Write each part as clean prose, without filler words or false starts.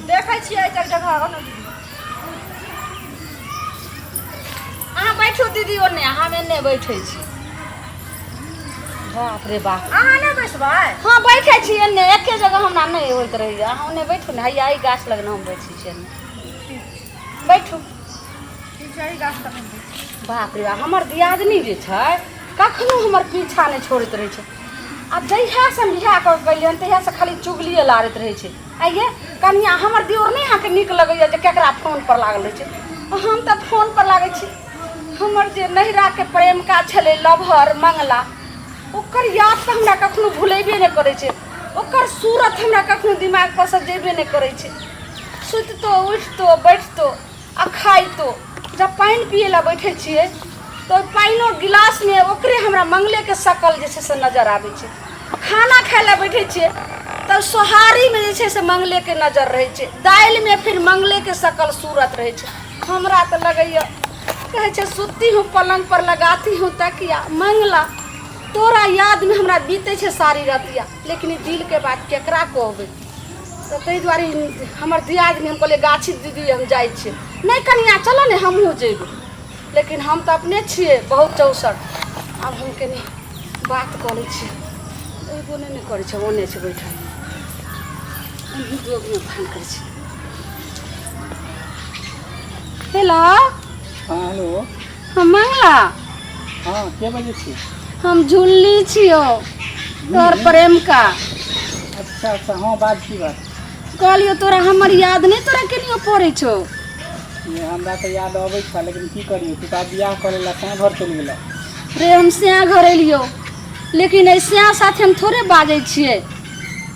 देखै छियै एहि जगह जगह आउ ने दीदी। अहाँ बैठू दीदी ओने, हम एने बैठै छी। बाप रे बाप। अहाँ नहि बैसबै? हाँ बैठै छी एने, एके जगह हमरा नहि होइत रहैए। अहाँ ओने बैठू ने, हैया एहि गाछ लग ने हम बैठै छी एने। बैठू। ठीक छै, एहि गाछ तक हम बैठबै। बाप रे बाप, हमर दियादनी जे छै कखनो हमर पीछा नहि छोड़ैत रहै छै। आ जहियासँ हम बियाह कऽ के गेलियै हन तहियासँ खाली चुगलिए लारैत रहै छै। आइये कनिया हमर दियोर नहि अहाँके नीक लगैए जे केकरा फोन पर लागल रहै छै? हम तऽ फोन पर लागै छी। हमर जे नैहराके प्रेमिका छलै लभर मंगला, ओकर याद तऽ हमरा कखनो भुलेबे नहि करै छै। ओकर सूरत हमरा कखनो दिमाग पर से जेबे नहि करै छै। सुतितो उठितो बैठतो आ खाइतो, जब पानि पियै लए बैठै छियै तऽ ओहि पानिओ गिलासमे ओकरे हमरा मंगलेके शकल जे छै से नजर आबै छै। खाना खाइ लए बैठै छियै तऽ सोहारीमे जे छै से मंगलेके नजर रहै छै, दालिमे फिर मंगलेके शकल सूरत रहै छै। हमरा तऽ लगैए कहै छै सुती हूँ पलङ्ग पर लगाती हूँ तकिया, मंगला तोरा यादमे हमरा बीतै छै सारी रतिया। लेकिन ई दिलके बात केकरा कहबै? तऽ ताहि दुआरे हमर दियादनी, हम कहलियै गाछी दीदी हम जाइ छियै। नहि कनिया चलऽ ने हमहूँ जेबै, लेकिन हम तऽ अपने छियै बहुत चौसर। आब हम कनि बात कऽ लै छियै। एगो नहि ने करै छै, ओने छै बैठल, एनही जोगमे फोन करै छै। हेलो। हाँ हेलो। हम मंगला। हाँ के बजै छी? हम झुल्ली छियौ, तोहर प्रेमका। अच्छा अच्छा, हाँ बाज, की बात? कहलियौ तोरा हमर याद नहि तोरा केनियो पड़ै छौ? ये हमरा तऽ याद अबै छह, लेकिन की करियौ, तू तऽ आब बियाह करै लए तैं घर चलि गेलह। रे हम स्या घर एलियौ, लेकिन एहि स्या साथे हम थोड़े बाजै छियै।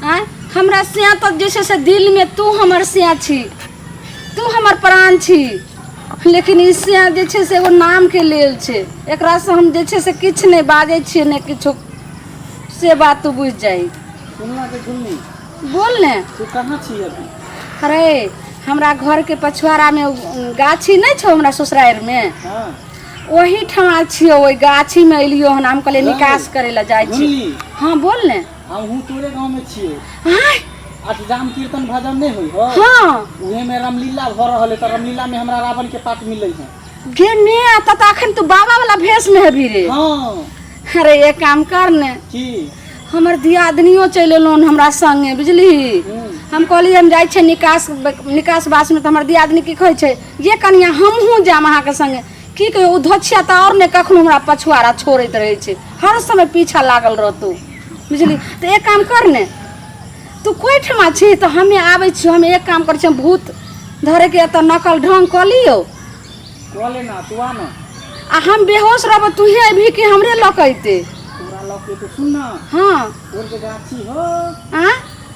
आँय हमरा स्या तऽ जे छै से दिलमे तू हमर स्या छी, तू हमर प्राण छी, लेकिन ई स्या जे छै से एगो नामके लेल छै। एकरासँ हम जे छै से किछु नहि बाजै छियै, नहि किछो, से बात तू बुझि जाही। सुनना के झुलनी। बोल ने। तू कहाँ छी अभी? अरे हमरा घरके पछुआरामे गाछी नहि छौ हमरा ससुरारिमे? हाँ। ओही ठमा छियौ, ओहि गाछीमे एलियौ हन। हम कहलियै निकास करै लए जाइ छी। झुलनी। हाँ बोल ने। हमहूँ तोरे गाँवमे छियै। आँय? अष्टजाम कीर्तन भजन नहि होइ हो? हाँ। उहे में रामलीला भऽ रहल है, तऽ रामलीला में हमरा रावण के पाठ मिलै है। गे ने तऽ अखन तू बाबा वाला भेष में हेबी रे। हाँ। अरे एक काम कर ने। की? हमर दियादनियो चलि एलहुँ हमरा संगे, बुझलिही? हम कहलियै हम जाइ छियै निकास निकास बासमे, तऽ हमर दियादनी की कहै छै, ये कनिया हमहूँ जायब अहाँके संगे। की कहियौ, ओ धोछिया तऽ आओर नहि कखनो हमरा पछुआरा छोड़ैत रहै छै, हर समय पीछा लागल रहतौ, बुझली? तऽ एक काम कर ने, तू कोइ ठमा छी तऽ हमे आबै छियौ। हम एक काम करै छी, हम भूत धरैके एतऽ नकल ढङ्ग कऽ लियौ। कऽ लेना, तू आ ना। आ हम बेहोश रहबो, तूहे अयबही कि हमरे लऽ कऽ अयतै? तोरा लऽ के तो सुन ना। हाँ। तोर जे गाछी हो। आँ?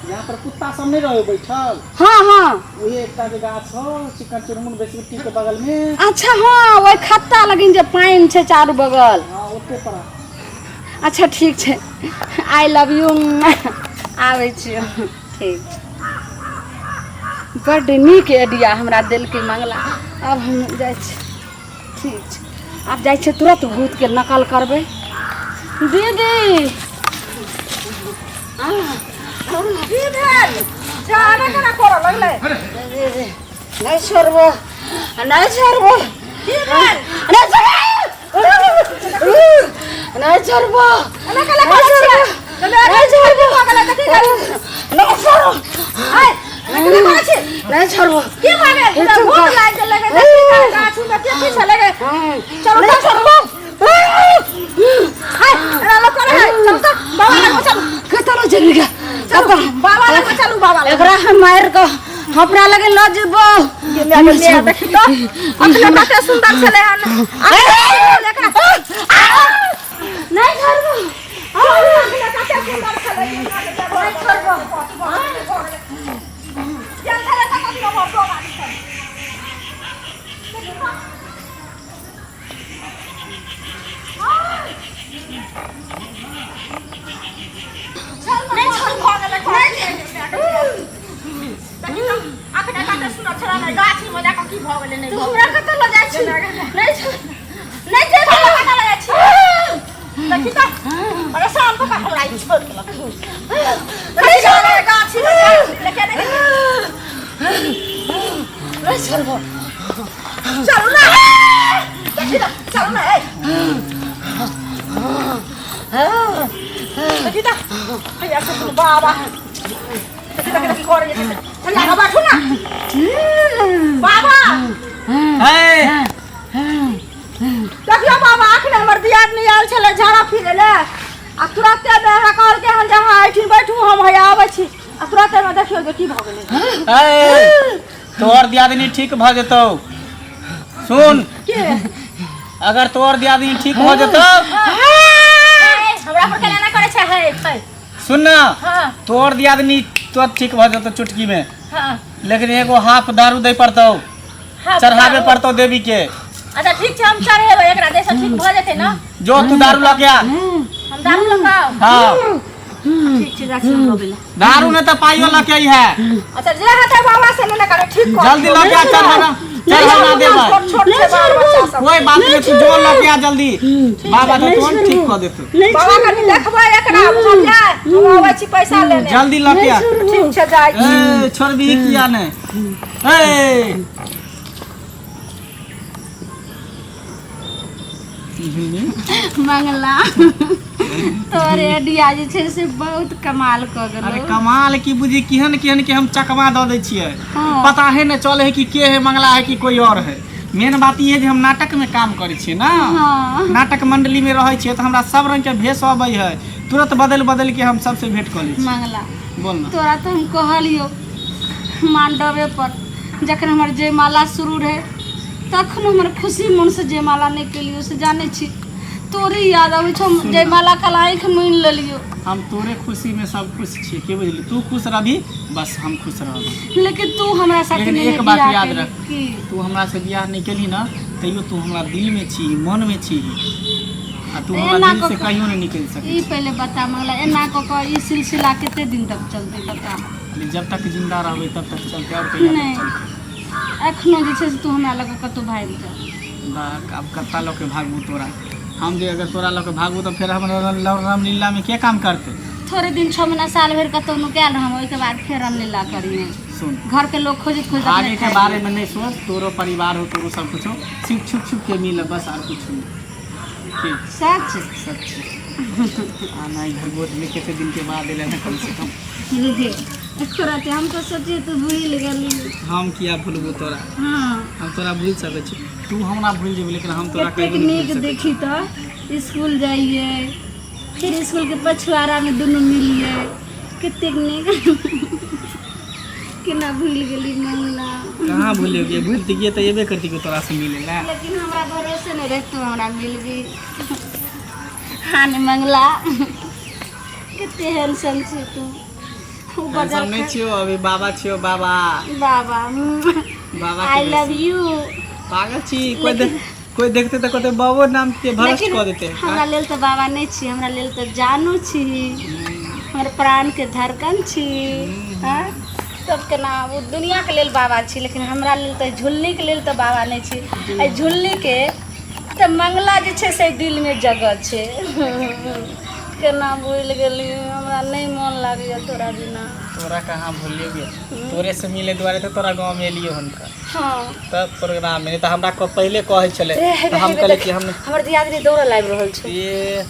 जहाँ पर कुत्ता सब नहीं रहे बैठल। हाँ हाँ। उहे एकटा जे गाछ हो चिकन चुनमुन बेसबिट्टी के बगल में। अच्छा हाँ, ओहि खत्ता लगिन जे पानि छै चारू बगल। हाँ ओते पर आ। अच्छा ठीक छै, I love you. आबै छियौ। ठीक छै, बड्ड नीक आइडिया हमरा देलकै मंगला। आब हम जाइ छी। ठीक छै, आब जाइ छियै तुरन्त भूतके नकल करबै। दीदी की भेल? जाने केना करऽ लगलै? नहि छोड़बो, नहि छोड़बो। की भेल? नहि छोड़बो, नहि छोड़बो। एना केना करै छियै? नहि छोड़बो, नहि छोड़बो, एना केना करै छी? नहि छोड़बो। की भऽ गेल? तोरा भूख लागि गेलै गे, देखी तऽ गाछी मे के की छलै गे? चलू नहि तऽ। छोड़बो। हाय, एना लोक करै है। चलू तऽ, बाबा लग चलू। कतऽ लऽ जेबही गे? चलू, बाबा लग चलू, बाबा लग। एकरा हम मारि कऽ अपना लगे लऽ जेबो। गे माय गे माय, देखी तऽ, अखने कते सुन्दर छलै हन। अखने नहि छोड़बो। कते सुन्दर छलै। नहि छोड़बो। गेल छलै तऽ कथी रहब, डोम आदमी सब। नहि छोड़, भऽ गेलै, देखी तऽ, अखने कते सुन्दर छलै ने, गाछी मे जाकऽ की भऽ गेलै, नहि तू भऽ हमरा कतऽ लऽ जाइ छी? नहि छोड़, नहि गेलै। जेबो। कतऽ लऽ जाइ छी? देखी तऽ, परेशान कऽ कऽ हमरा ई छोड़ि देलक। नहि छोड़बो। गाछी मे लेके नहि नहि छोड़बो। चलू ना, देखी ना, चलू ना। ए देखी तऽ, हैया से तू बाबा, देखी तऽ की करै छै। चल आगाँ बैठू ना बाबा। हे, देखियौ बाबा, अखने हमर दियादनी आयल छलै झाड़ा फिरै लए आ तुरते मे हमरा कहलकै हन जे अहाँ एहिठिन बैठू, हम हैया आबै छी, आ तुरते मे देखियौ जे की भऽ गेलै। हे, तोहर दियादनी ठीक भऽ जेतौ। सुन के अगर तोहर दियादनी ठीक भऽ जेतौ। हमरा पर केना ना करै छै? हे हे, सुन ना। हाँ। तोहर दियादनी तोर ठीक भऽ जेतौ चुटकी में। हाँ। लेकिन एगो हाफ दारू दै पड़तौ। हाँ, चढ़ाबे दारू। पड़तौ देवी के। अच्छा ठीक छै, हम चढ़ेबै एकरा, जैसे ठीक भऽ जेतै ना। जो तू दारू लऽ के आ। हम दारू लगाउ? हाँ। ठीक छै, जाइ छी हम लबै लए। दारू ने तऽ पाइयो लऽ के अइहे। अच्छा, जे हेतै बाबा से नहि करे, ठीक कर। जल्दी लऽ के आ, चढ़ाना चढ़ाना देबै। छोट छोट छै बाल बच्चा सब। कोई बात नहीं, तू जो लऽ के आ जल्दी, बाबा तो तुरंत ठीक कऽ देतौ। बाबा, कनि देखबै एकरा, बुझलियै? हम आबै छी पैसा लेने। जल्दी लऽ के आ। ठीक छै, जाइ छी। ए, छोड़बही किया नहि? ए, मंगला, तोहर आइडिया जे छै से बहुत कमाल कऽ अरे गेलौ। कमाल की बुझी, केहन केहन के हम चकमा दऽ दै छियै। हाँ। पता है ने चले है कि के है मंगला है कि कोई और है। मेन बात ई है जे हम नाटक में काम करै छियै ना। हाँ। नाटक मंडली में रहै छियै तऽ हमरा सब रंग के भेष अबै है, तुरंत बदलि बदलि के हम सबसे भेंट कऽ लै छियै। मंगला। बोल ना। तोरा तऽ हम कहलियौ मांडवे पर, जखन हमर जयमाला शुरू रहै तखन हमर खुशी मोनसँ जयमाला नहि केलियौ, से जानै छी तोरे याद अबै छौ। हम जयमाला काल आँखि मुनि लेलियौ। हम तोरे खुशी में सब खुश छियै, के बुझली? तू खुश रहबी बस हम खुश रहब। लेकिन तू हमरा साथे लेकिन नहि एक बात बियाह याद केली। रख। की? तू हमरा से बियाह नहि केलही ना, तैयो तू हमरा दिल में छी, मन में छी, आ तू हमरा एना दिल से कऽ- कहियो नहीं निकलि सकै। ई पहिले बता मंगला, एना कऽ कऽ ई सिलसिला कते दिन तक चलतै, बता। छी। जब तक जिंदा रहबै तब तक चलते, और कहिया तक नहि। चलते? एखनो जे छै से तू हमरा लग कतहु भागि जा। बा, आब कत्ता लऽ के भागबू तोरा हम? जे अगर तोरा लऽ के भागबू तऽ फेर हमरा रामलीला में के काम करतै? थोड़े दिन, 6 महीना, साल भरि कतहु नुकायल रहम, ओहिके बाद फेर रामलीला करिहे। सुन। घर के लोग खोजैत खोजैत अपने आगे के खाइ बारे में नहीं सोच। तोरो परिवार हो, तोरो सब कुछ हो, सिर्फ छुप छुप के मिल, बस, और कुछ नहीं। ठीक? सच? सच। आना इधर गोद में, कितने दिन के बाद एले ना कम से कम। तोरा के हम तो सोचिए तू भूल गेली। हम किया भूलबू तोरा? हाँ। हम तोरा भूल सकै छी, तू हमरा भूल जेबी, लेकिन हम तोरा कतेक कहियो नहीं नीक भूल सकै। देखी तऽ स्कूल जाइए, फिर स्कूल के पछुआरा में दुनू मिलिए, कतेक नीक। केना भूल गेली मंगला? कहाँ भूल गेलियै? भूलतियै तऽ एबे करतियै तोरा से मिले ला। लेकिन हमरा भरोसे नहीं रहे तू हमरा मिलबी। हाँ ने मंगला, कते हैंडसम छी तू। ऊ हम बजल नहीं छियो अभी, बाबा छियो बाबा। बाबा। बाबा। I love you. पागल छी? कोई देख, कोई देखते तऽ कहते बाबो नाम के भ्रष्ट लेकिन कऽ देते। हमरा लेल तऽ बाबा नहि छी, हमरा लेल तऽ जानू छी, हमर प्राण के धड़कन छी। हाँ, तब केना? ओ दुनियाके लेल बाबा छी, लेकिन हमरा लेल तऽ झुल्लीके लेल तऽ बाबा नहि छी। एहि झुल्लीके तऽ मंगला जे छै से दिलमे जगह छै। केना भूलि गेली? हमरा नहि मोन लागैए तोरा बिना। तोरा कहाँ भूलियो गे? तोरे से मिले दुआरे तऽ तोरा गाँव में एलियो हुनका। हाँ। तब प्रोग्राम में नहीं तऽ हमरा पहिले कहै छलै रे, हे तऽ हम हे, कहलियै कि हम हमर दियादनी दौड़ल आबि रहल छै। ये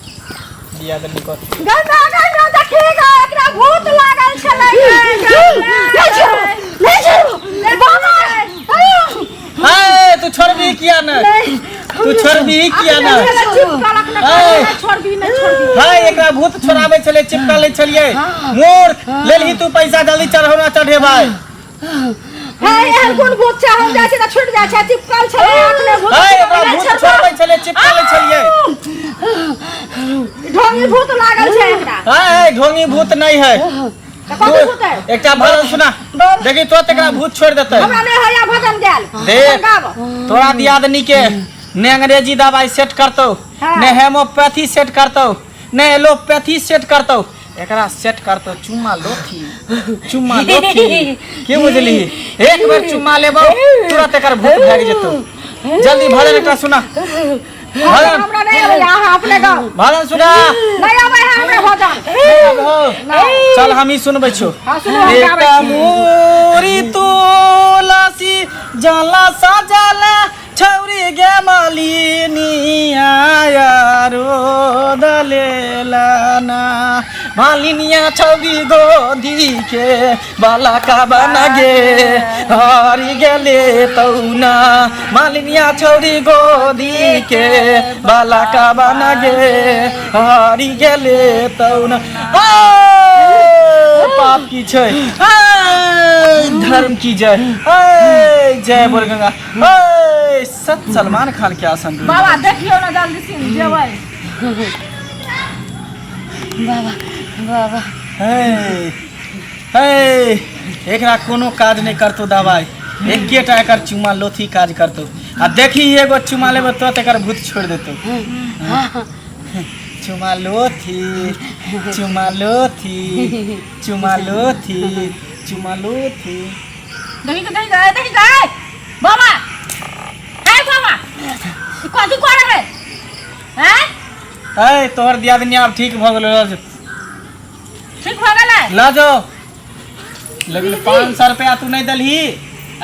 दियादनी कथी? गंगा, गंगा, देखी गा, एकरा भूत लागल छलै। नहीं छोड़ू, नहीं छोड़ू बाबा। हे, तू छोड़बी किया ने? तू छोड़बी किया ने? ए। छोड़बी नहीं, छोड़बी। है, एकरा भूत छोड़ाबै छलै, चिपका लै छलियै। मूर्ख, लेलही तू पैसा, जल्दी चढ़ौना चढ़ेबै। हे, एहन कोन भूत छै? हम जाइ छै तऽ छूट जाइ छै। चिपकल छलै अखने भूत। है, एकरा भूत छोड़बै छलै, चिपका लै छलियै। ढोंगी भूत लागल छै एकरा। है है, ढोंगी भूत नहीं है। तऽ कथी भूत है? एकटा भजन सुना, देखी तो एकरा भूत छोड़ देतै। हमरा नहि होइया भजन गायल। देख। गाब। तोरा दियादनी के ने अंग्रेजी दवाई सेट करतौ, हाँ। ने हेमोपैथी सेट करतौ, ने एलोपैथी सेट करतौ, एकरा सेट करतौ चुम्मा लोथी, चुम्मा लोथी। के बुझली? एक बेर चुम्मा लेबौ, तुरंत एकर भूत भागि जेतौ। जल्दी भजन एकटा सुना, भजन। हमरा नहि अबैया, अहाँ अपने गाउ। भजन सुना। नहि अबै है हमरा भजन। चल, हम ही सुनबै छौ। हाँ, सुनू, हम गाबै एकटा छी। मोरी तुलसी जल मालिनिया छौरी गोदी के बाला का बना गे हारी गेले तौना मालिनिया छौरी गोदी के बाला का बना गे हारी गेले तौना। आ, पाप की छै आ, धर्म की जय, ए, जय बोल गंगा, ए, सत सलमान खान के आसन। बाबा देखियौ ने जल्दी सिन जेबै। बाबा बाबा हे हे, एकरा कोनो काज नहि करतो दवाई, एकेटा एकर चुमा लोथी काज करतो। आ देखी एगो चुमा लेबै तुरंत एकर भूत छोड़ि देतो। चुमा लोथी, चुमा लोथी, चुमा लोथी, चुमा लोथी। देखी के देखी के देखी के बाबा, हे बाबा, ई कथी करे है? हैं? ए तोहर दियादनी आब ठीक भऽ गेलो, लऽ जो। ठीक भऽ गेलै? लऽ जो, लेकिन 500 रुपया तू नहीं दलही।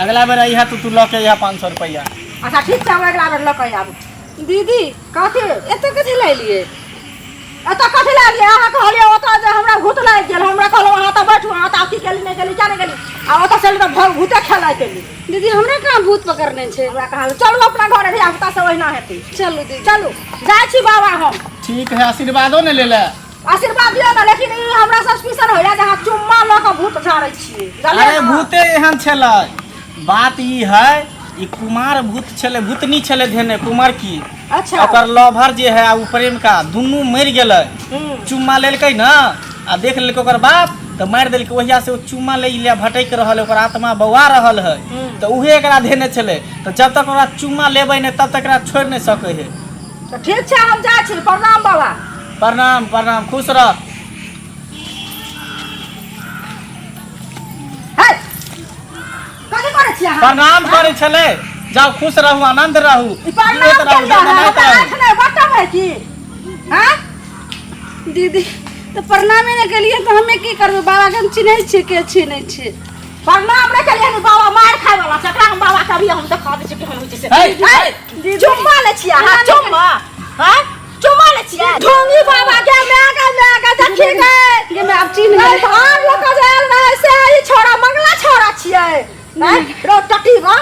अगला बेर अइहा तू लऽ के अइहा 500 रुपया। अच्छा ठीक छै, हम अगिला बेर लऽ के आबू। दीदी कथी? एतऽ कथी लए एलियै? एतऽ कथी लए एलियै? अहाँ कहलियै ओतऽ जे हमरा भूत लागि गेल, हमरा कहलहुँ अहाँ तऽ बैठू, अहाँ तऽ अथी केली नहि गेली, किया नहि गेली? आ ओतऽ चलि तऽ भूते खेलाइ केली। दीदी हमरा कहाँ भूत पकड़ने छै? हमरा कहाँ। चलू अपना घरे, धिया पुता सब ओहिना हेतै। चलू दीदी। चलू, जाइ छी बाबा हम। ठीक है, आशीर्वादो ने ले ले। आशीर्वाद दियौ ने, लेकिन ई हमरा सस्पिशन होइया जे अहाँ चुम्मा लऽ कऽ भूत झाड़ै छियै। जानलियै अरे ने? भूते एहन छलै। बात ई है, ई कुमार भूत छलै, भूतनी छलै धेने कुमार की। अच्छा। ओकर लवर जे है आ ओ प्रेमिका दुनू मरि गेलै। चुम्मा लेलकै ने आ देख लेलकै ओकर बाप तऽ मारि देलकै। ओहिया से ओ चुम्मा लै ले भटकि रहल है, ओकर आत्मा बौआ रहल है। तऽ उहे एकरा धेने छलै, तऽ जब तक ओकरा चुम्मा लेबै नहि तब तक एकरा छोड़ि नहि सकै है। तऽ ठीक छै, हम जाइ छी। प्रणाम बाबा। प्रणाम प्रणाम, खुश रह। हे, कथी करै छी अहाँ? प्रणाम करै छलै। जाउ, खुश रहू, आनंद रहू, ई प्रणाम जीवित रहू, केलियै अहाँ, दनदनाइत हमरा रहू। आँखि नहि बटम है की? हँ? दीदी तऽ प्रणामे नहि केलियै तऽ हमे की करबै? बाबाके हम चिन्है छियै के छियै नहि छियै। प्रणाम नहि केलियै हन, बाबा मारि खाय वाला छै। एकरा हम बाबा के अभी हम देखा दै छियै केहन होइ छै से। हे, हे, चुम्मा लै छियै अहाँ? चुम्मा? हँ, चुम्मा लै छियै? ढोंगी बाबा के माय के, माय के देखी गे। गे मैं आब चिन्ह नहीं गेलियै। भार लऽ कऽ जे आयल रहै से ई छौड़ा मंगला छौड़ा छियै। हैं रो टटीबा,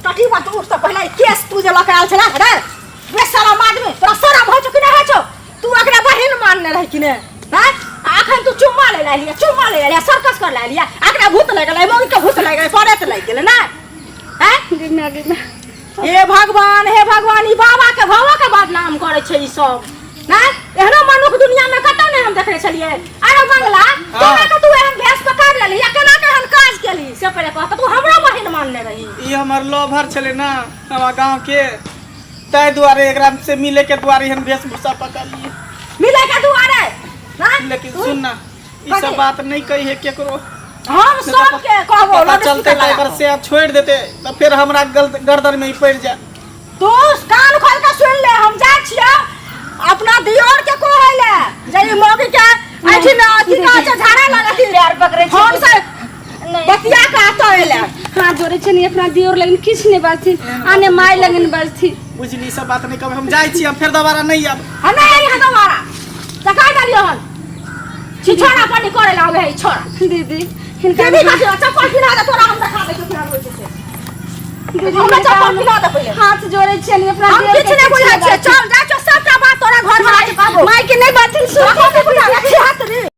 टटीबा, तू उठ। तऽ पहिले ई केस तू जे लऽ कऽ आयल छलै रे, बेशरम आदमी, तोरा शरम होइ छौ कि नहि होइ छौ? तू एकरा बहिन मानने रही कि नहि? हैं? आ अखन तू चुम्मा ले लिया, चुम्मा ले लिया, सर्कस कर ले लिया, एकरा भूत लागि गेलै, मौगी के भूत लागि गेलै, परेत लागि गेलै ने? हैं? गे मैं, गे मैं। हे भगवान, हे भगवान, ई बाबा के बाबा के बदनाम करै छै ई सब। नहि एहनो मनुख दुनिया में कतौ नहि हम देखने छलियै। अरे मंगला, केना के तू एहन भेष पकड़ लेलही आ केना के एहन काज केलही से पहिले कह। तऽ तू हमरो बहिन मानने रही। ई हमर लोभर छलै ने हमरा गाँव के, ताहि दुआरे एकरा से मिले के दुआरे एहन वेशभूषा पकड़लियै। मिले के दुआरे ना? लेकिन सुन ना, ई सब कथी? बात नहीं कही है केकरो। हम सबके कहबो। पता लाउडस्पीकर चलते तऽ लगा एकर कऽ। से छोड़ि देते तऽ फेर हमरा गर्दन में ही पड़ि जाए। तू कान खोल के सुन ले, हम जाइ छियै अपना दियोर के कहै ले जे ई मौगी के एहिठिन अथी कहै छै झाड़ा लगती। पैर पकड़ै छी। फोन से नहि। बतिया के आतो एले। हाथ जोड़ै छियनि, अपना दियोर लगन किछु नहि बाजथिन आ ने माय लगन बाजथिन। बुझली, ई सब बात नहीं कहब। हम जाइ छी, हम फेर दोबारा नहीं आब। हम नहि एलियै हन दोबारा तऽ कहि देलियै हन। छिछोड़ा पानी करे ला आबै है ई छोड़ा। दीदी हिनका दीदी कथी चप्पल पिन्हा दे, तोरा हम देखा दै छियौ केहन होइ छै से। दीदी हमरा हिनका चप्पल हम पिन्हा दे पहिले। हाथ जोड़ै छियनि, अपना हम दियोर किछु के नहि बुझै किछु छियै। चल जाइ छियौ, सबटा बात तोरा घर वाला के कहबो। माय के नहि बाजथिन। सुन। राखो के बुझा, राखी।